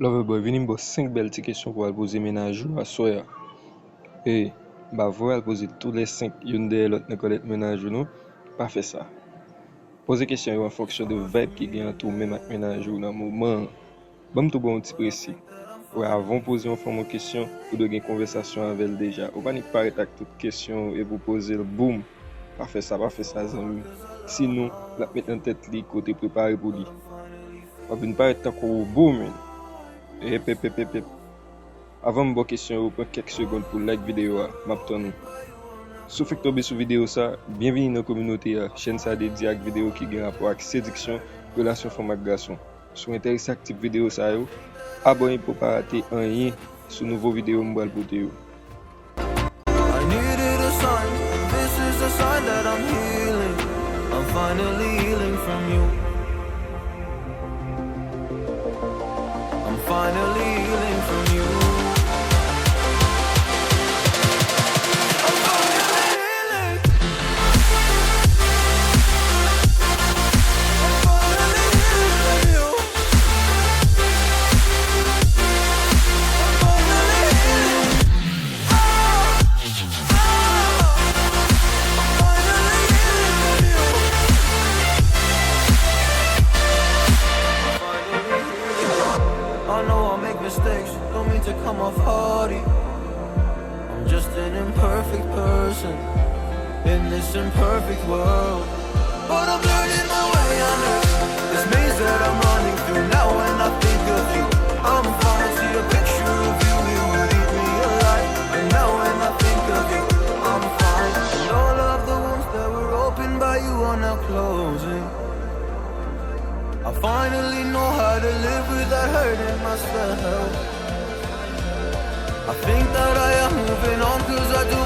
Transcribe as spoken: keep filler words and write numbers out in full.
Lover boy, vini m ba w senk bèl ti kesyon pou w al poze mennaj ou aswè a. E, m pa voye w al poze tou lè senk youn dèyè lòt nan kòlèt mennaj ou non. Pa fè sa. Poze kesyon yo an fonksyon de vibe ki gen ant ou menm ak mennaj ou nan moman an. Ban m tou ba w yon ti presi. Wè, avan w poze yon fanm yon kesyon, ou dwe gen konvèsasyon avè l deja. Ou pa nik parèt ak tout kesyon w epi w poze l, boum! Pa fè sa, pa fè sa, zanmi. Sinon, l ap met nan tèt li ke w te prepare pou li. W ap vin parèt tankou yon robot, menn. Ep, ep, ep, ep, ep. Avan m ba w kesyon yo, pran kèk segonn pou like videyo a. M ap tann ou. Si w fèk tonbe sou videyo sa, byenvini nan kominote a. Chèn sa dedye ak videyo ki gen rapò ak sediksyon, relasyon fanm ak gason. Si w enterese ak tip videyo sa yo, abòne pou w pa rate anyen sou nouvo videyo m pral pote yo. I needed a sign. This is a sign that I'm healing. I'm finally healing from you. I'm finally healing from you. I'm finally healing. I'm finally healing from you. I'm finally healing. I know I make mistakes, don't mean to come off haughty. I'm just an imperfect person in this imperfect world. But I'm learning my way under this maze that I'm running through. Now when I think of you, I'm falling to your picture of you. It would eat me alive. And now when I think of you, I'm fine. And all of the wounds that were opened by you are now closing. I finally know how to live without hurting myself. I think that I am moving on, 'cause I do